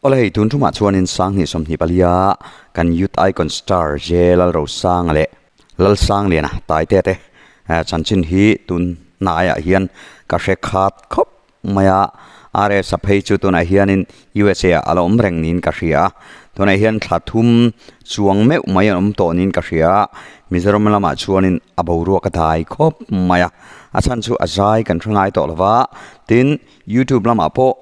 Awle hei tun tumah chuanin Sanghnih 24 a kan Youth Icon Star Je Lalrosanga leh Lalsangliana Taitea te chanchin hi tun hnaiah hian ka hre khat khawp mai a, RS a phei chu tunah hianin USA ah a la awm reng niin ka hria a, tunah hian thla thum chuang meuh mai an awm tawh niin ka hria a, Mizoram lamah chuanin a boruak a dai khawp mai a, a chhan chu a zai kan hre ngai tawh lo va, tin YouTube lamah pawh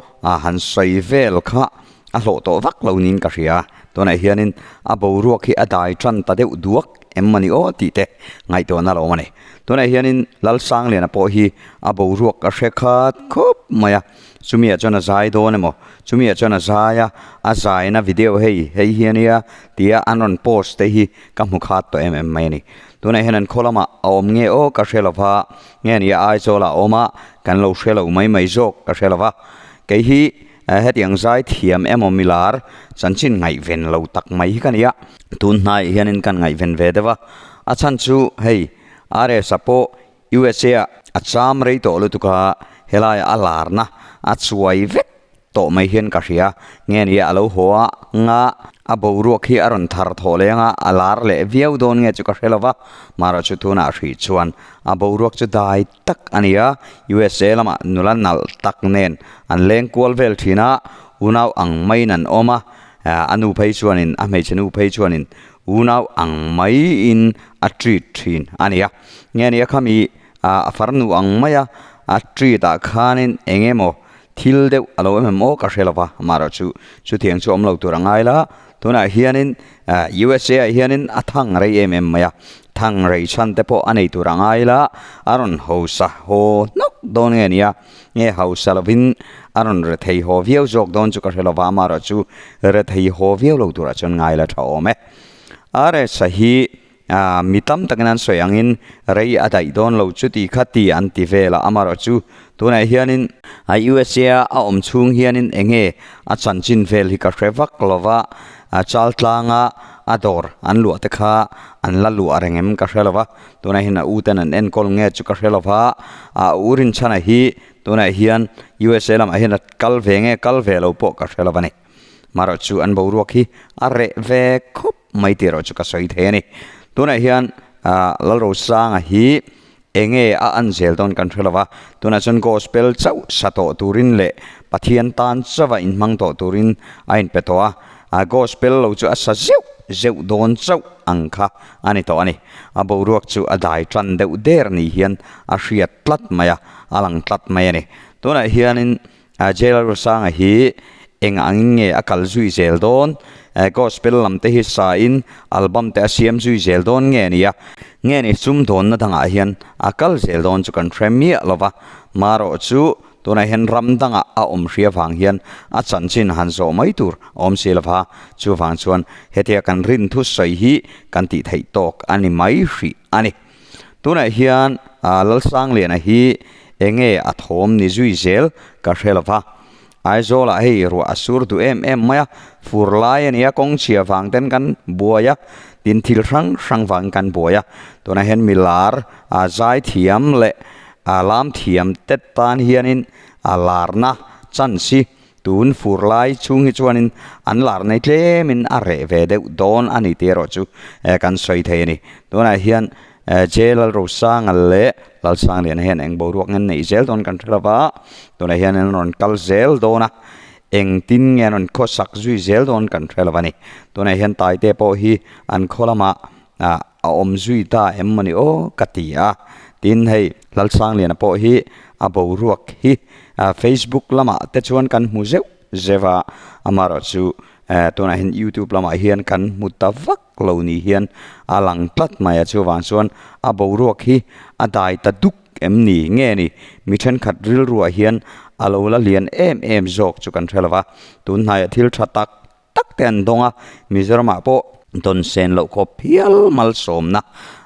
han sawi vel kha a hlawh tawh vak lo niin ka hria. Tunah hianin a boruak hi a dai tan ta deuh duak em mawni aw tih te ngaihtuahna lo awm a ni. Tunah hianin Lalsangliana pawh hi a boruak a hre khat khawp mai a, chumi ah chuan a zai dawn emaw, chumi ah chuan a zai a, a zaina video hei hei hi ania tia an rawn post te hi ka hmu khat tawh em em mai a ni. Tunah hian an khaw lamah a awm nge aw ka hre lo va, nge ni a Aizawl ah a awm a, kan lo hre lo mai mai zawk ka hre lo va. Kei hi hetiang zai thiam emaw milar chanchin ngaihven lo tak mai hi ka ni a, tun hnaiah hianin kan ngaihven ve deuh a, a chhan chu hei RS-a pawh USA ah a cham rei tawh lutuk a, helaiah a larna a chuai vek tawh mai hian ka hria. Nge ni a lo haw a nga a boruak hi a rawn thar thawh leng a, a lar leh viau dawn nge chu ka hre lo va, mahrawh chu tunah hrih chuan a boruak chu dai tak a ni a, USA lamah nula nalh tak nen an leng kual vel thin a, unau ang maiin an awm a, a nu phei chuanin a hmeichhe nu phei chuanin unau ang maiin a treat thin a ni a. Nge ni a khami a farnu ang maia a treat ah khanin eng emaw Thil deuh a lo em em aw ka hre lo va, amaherawh chu chutiang chu awm lo tur a ngai la. Tunah hianin USA ah hianin a thang rei em em mai a, thang rei chhan te pawh a nei tur a ngai la, a rawn hausa haw hnawk dawn nge nia, nge hausa lovin a rawn rethei haw viau zawk dawn chu ka hre lo va, amaherawh chu rethei haw viau lo turah chuan ngai la tha awm e. RS-a hi Aaa mi tam takin an sawi angin rei a daih dawn lo chu ti kha ti an ti vel a, amaherawh chu tunah hianin a USA a a awm chhung hianin eng nge a chanchin vel hi ka hre vak lo va, a chal tlanga a dawr an luah te kha an la luah reng em ka hre lo va, tunah hian a u ten an enkawl nge chu ka hre lo va, a u rinchhana hi tunah hian USA lamah hian a kal ve nge kal ve lo pawh ka hre lo va ni. Marawh chu an boruak hi a reh ve khawp mai tih erawh chu ka sawi thei a ni. Tunah hian Lalrosanga hi enge a an zel dawn kan hre lo va, tunah chuan gospel chauh sa tawh turin leh Pathian tan chauha inhmang tawh turin a inpe tawh a, gospel lo chu a sa zeuh zeuh dawn chauh ang kha a ni tawh a ni. A boruak chu a dai tan deuh der ni hian a hriat tlat mai a, a lang tlat mai a ni. Tunah hianin Lalrosanga hi eng angin nge a kal zui zel dawn? Gospel lam te hi sa in album te a siam zui zel dawn nge nia? Nge ni sumdawnna dangah hian a kal zel dawn chu kan hre miah lo va, marawh chu tunah hian ram dangah a awm hria vang hian a chanchin han zawh mai tur a awm si lo va, chuvang chuan hetia kan rin thu sawi hi kan tih theih tawk a ni mai hrih a ni. Tunah hian Lalsangliana hi enge a thawm ni zui zel ka hre lo va. Aizawlah hei ruah a sur duh em em mai a, fur lai a nia kawng chhia vang ten kan buai a, tin thil hrang hrang vangin kan buai a. Tunah hian milar zai thiam leh lam thiam te tan hianin larna chance hi Tun fur lai chhung hi chuanin an lar nei tlemin a reh ve deuh dawn a ni tih erawh chu kan sawi thei a ni. Tunah hian J Lalrosanga leh Lalsangliana hian eng boruak nge an neih zel dawn kan hre lo va, tunah hian an rawn kal zel dawn a, engtin nge an rawn khawsak zui zel dawn kan hre lo a ni. Tunah hian Taite pawh hi an khaw lamah a awm zui ta em maw ni aw ka ti a, tin hei Lalsangliana pawh hi a boruak hi Facebook lamah te chuan kan hmu zeuh zeuh a, amaherawh chu tunah hian YouTube lamah hian kan hmu ta vak lo ni hian a lang tlat mai a, chuvang chuan a boruak hi a dai ta duk em ni nge ni mi thenkhat rilruah hian a lo la lian em em zawk chu kan hre lo va, tun hnaiah thil tha tak tak te an dawng a, Mizoramah pawh dawn sen loh khawp hial malsawmna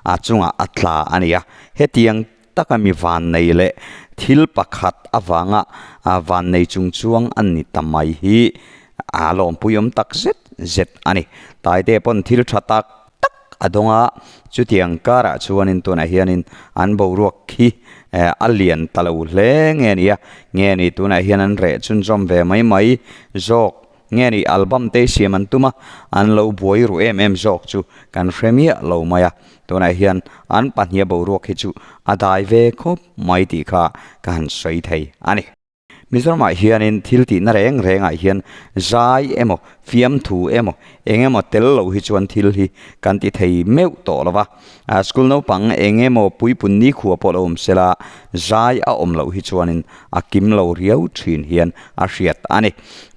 a chungah a tla a ni a, hetiang taka mi vannei leh thil pakhat avanga vannei chung chuang an ni ta mai hi a lawmpuiawm tak zet zet a ni. Taite pawn thil tha tak tak a dawng a, chutiang karah chuanin tunah hianin an boruak khi a lian ta lo hle nge ni a, nge ni tunah hian an reh chhunzawm ve mai mai zawk. Nge ni album te siam an tum a, an lo buai ru em em zawk chu kan hre miah lo mai a. Tunah hian an pahniha boruak hi chu a dai ve khawp mai tih kha ka han sawi thei a ni. Mizoramah hianin thil tihna reng rengah hian zai emaw, fiamthu emaw, eng emaw tel lo hi chuan thil hi kan ti thei meuh tawh lo va. School naupang eng emaw puipun nikhua pawh lo awm sela, zai a awm loh hi chuanin a kim lo riau thin hian a hriat a ni.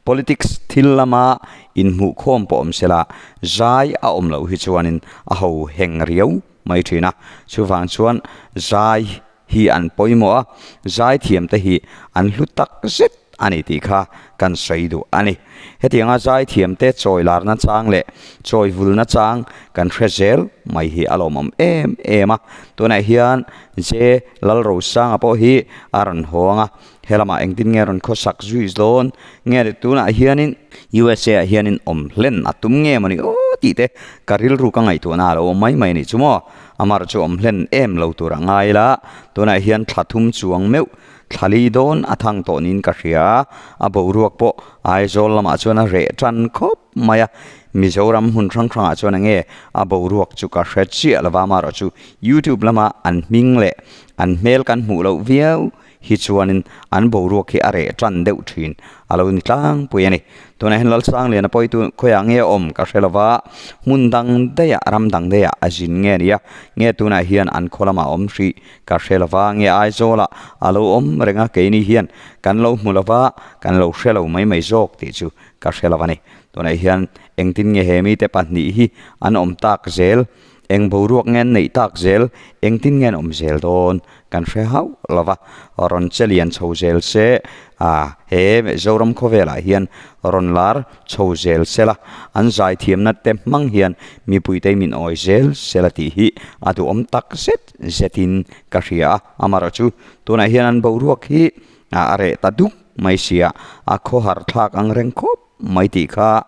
Politics thil lama inhmuhkhawm pawh awm sela, zai a awm loh hi chuanin a ho heng riau mai thin a. Chuvang chuan zai hi an pawimawh a, zaithiamte hi an hlu tak zet a ni tih kha kan sawi duh a ni. Hetianga zaithiamte chawi larna chang leh chawi vulna chang kan hre zel mai hi a lawmawm em em a. Tunah hian J Lalrosanga pawh hi a rawn hawng a, helamah engtin nge rawn khawsak zui dawn nge ni tunah hianin USA ah hianin awm hlen a tum nge mawni aw tih te ka rilru ka ngaihtuahna a lo awm mai mai a nih chu maw. Amar chu awm hlen em lo tur a ngai la, tunah hian thla thum chuang meuh thla li dawn a thang tawh niin ka hria a, a boruak pawh Aizawl lamah chuan a reh tan khawp mai a, Mizoram hmun hrang hrangah chuan enge a boruak chu ka hre chiah lova amaherawh chu YouTube lama an hming leh an hmel kan hmuh loh viau hi chuanin an boruak hi a reh tan deuh thin a lo ni tlangpui a ni. Tunah hian Lalsangliana pawh hi tu khawiah nge a awm ka hre lova, hmun dang daihah ram dang daihah a zin nge nia, nge tunah hian an khaw lamah a awm hrih ka hre lova, nge Aizawlah a lo awm reng a keini hian kan lo hmu lova, kan lo hre lo mai mai zawk tih chu ka hre lo a ni. Tunah hian engtin nge he mite pahnih hi an awm tak zel Eng boruak nge an neih tak zel, engtin nge an awm zel dawn kan hre hauh lo va, rawn che lian chho zel se, ah he Zoram khawvelah hian rawn lar chho zel se la, an zaithiamna te hmang hian mipuite min awi zel se la tih hi a duhawm tak zet zetin ka hria a, amaherawh chu tunah hian an boruak hi a reh ta duk mai sia, a khawhar thlak ang reng khawp. mai tih kha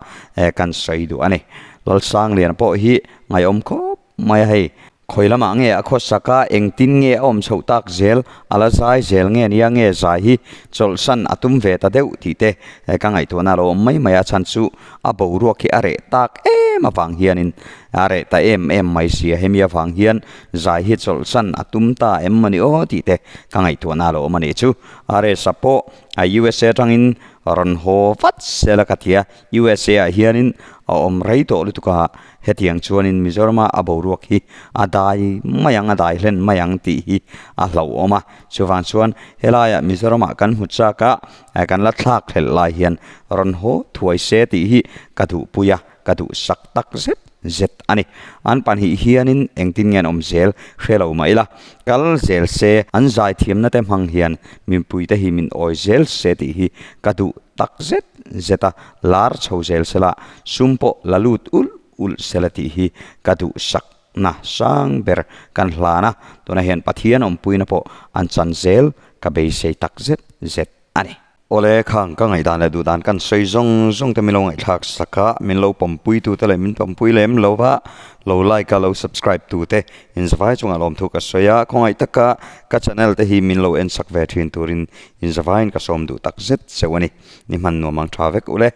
kan sawi duh a ni. Lalsangliana pawh hi ngaihawm khawp mai a hei. Khawi lamah nge a khawsak a, engtin nge a awm chhoh tak zel, a la zai zel nge nia nge zai hi chawlhsan a tum ve ta deuh tih te ka ngaihtuahna a lo awm mai mai a, chhan chu a boruak hi a reh tak em avang hianin a reh ta em em mai sia, hemi avang hian zai hi chawlhsan a tum ta em mawni aw tih te ka ngaihtuahna a lo awm a nih chu. A resa pawh a USA atangin Rawn haw vat sela ka ti a, USA ah hianin a awm rei tawh lutuk a, hetiang chuanin Mizorama a boruak hi a dai mai ang, a dai hlen mai ang tih hi a hlauhawm a, chuvang chuan helaiah Mizoramah kan hmu chak a, kan la thlak hlelh lai hian rawn haw thuai se tih hi ka duhpui a. Ka duh sak tak zet zet a ni. An pahnih hianin engtin nge an awm zel hre lo mah ila, kal zel se, an zaithiamna te hmang hian mipuite hi min awi zel se tih hi ka duh tak zet zet a, lar chho zel sela, sum pawh la lut ulh ulh sela tih hi ka duh sak na sang ber kan hlan a, tunah hian Pathian awmpuina pawh an chan zel ka beisei tak zet zet a ni. Awle khang ka ngaihdan leh duhdan kan sawi zawng zawng te min lo ngaihthlak sak a, min lo pawmpui tu te leh min pawmpui lem lo va, lo like a lo subscribe tu te inzavai chungah lawmthu ka sawi a, khawngaih taka ka channel te hi min lo en sak ve thin turin inzavaiin ka sawm duh tak zet cheu a ni, ni hman nuam ang tha vek ule.